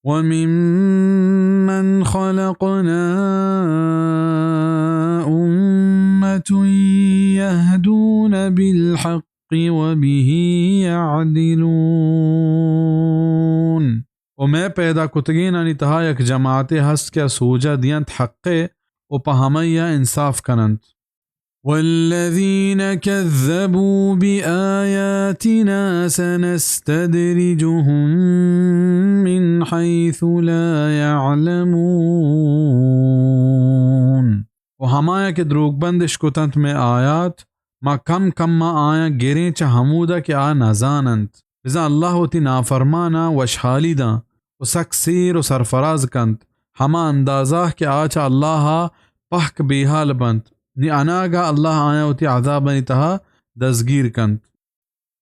وممن خلقنا أمة يهدون بالحق وبه يعدلون۔ و مئے پیدا کتگینانی تہا یک جماعتے ہست کہ آ سوجہ دینت حقے و پہ ہمئیا انصاف کننت۔ والذين كذبوا بآياتنا سنستدرجهم من حيث لا يعلمون۔ و ہمایاں کہ دروگبندش کتنت مئے آیات، ما کم کما آیاں گریں چہ ہمودا کہ آ نزاننت۔ بزاں اللہ وتی نافرماناں وشحالی داں و سک سیر و سرفراز کنت، ہما اندازہ کہ آ چہ اللہ ء پہک بیحال بنت، نی اناگہ اللہ آیاں وتی عذابانی تہا دزگیر کنت۔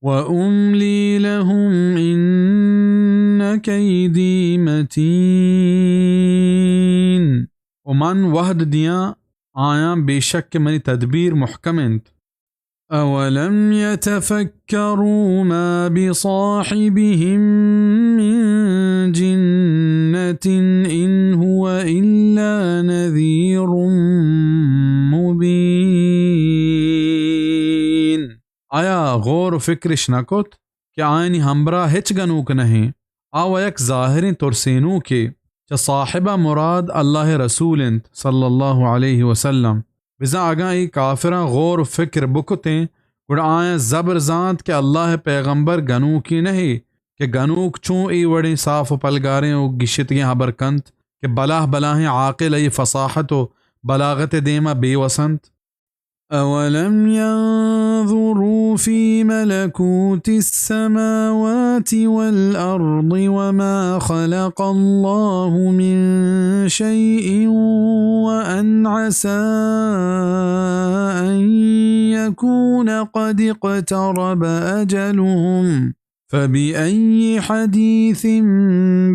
وأملي لهم إن كيدي متين۔ و من وہد دیاں آیاں، بے شک کہ منی تدبیر محکم انت۔ أولم يتفكروا ما بصاحبهم من جنة إن هو إلا نذير مبين۔ آیا غور و فکرش نہ کت کہ آیانی ہمبراہ ہچ گنوک نہ ایں، آ و یک ظاہریں ترسینوکے، چہ صاحبہ مراد اللہ ء رسول انت صلی اللہ علیہ وسلم۔ بزاں اگاں اے کافراں غور و فکر بکتیں، گڑا آیاں زبر زانت کہ اللہ ء پیغمبر گنوکے نہ اے کہ گنوک چوں اے وڑیں صاف و پلگاریں و گشتگیں ہبر کنت کہ بلاہ بلاہیں عاقل ء فصاحت و بلاغت ء دیما بے وس انت۔ أولم ينظروا في ملكوت السماوات والأرض وما خلق الله من شيء وأن عسى أن يكون قد اقترب أجلهم فبأي حديث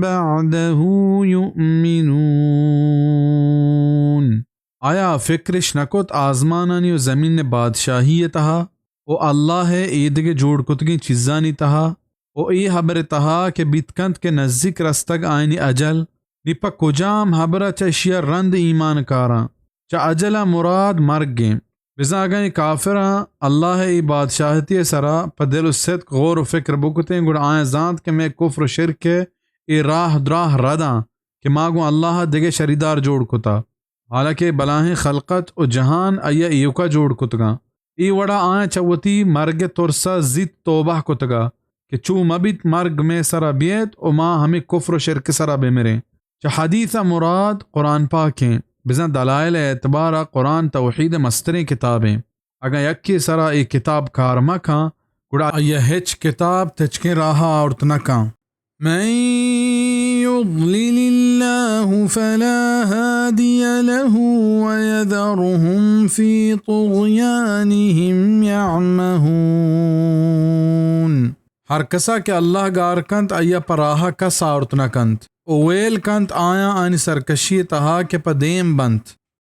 بعده يؤمنون۔ آیا فکرش نہ کت آزمانانی و زمین ء بادشاہی ء تہا و اللہ ء ایدگہ جوڑ کتگیں چیزانی تہا و اے ہبر ء تہا کہ بیت کنت کہ نزیک رستگ آیانی اجل، نی پہ کجام ہبر ء چہ اشی ء رند ایمان کاراں؟ چہ اجل ء مراد مرگ انت۔ بزاں اگاں اے کافراں اللہ ء اے بادشاہتی ء سرا پہ دل و صدق غور و فکر بکتیں، گڑا آیاں زانت کہ مئے کفر و شرک ء اے راہ دراہ رداں کہ ما گوں اللہ ء دگہ شریدار جوڑ کتا۔ حالانکہ بلاہیں خلقت و جہان آئی ء ایوکا جوڑ کتگاں۔ اے وڑا آیاں چہ وتی مرگ ء ترس ء زیت توبہ کتگا کہ چو مہ بیت مرگ مئے سرا بیت و ما ہمے کفر و شرک ء سرا بہ مریں۔ چہ حدیث ء مراد قرآن پاک ایں، بزاں دلائل ء اعتبار ء قرآن توحید ء مستریں کتاب ایں۔ اگاں یکے سرا اے کتاب کار مہ کن، گڑا آئی ء ہچ کتاب تچکیں راہ ء آورت نہ کن۔ من يضلل الله فلا هادي له ويذرهم في طغيانهم يعمهون۔ ہر کسا کہ اللہ گار کنت، آئی ء پہ راہ ء کس آورت نہ کنت، و ویل کنت آیاں آنی سرکشی ء تہا کہ پہ دیم بنت۔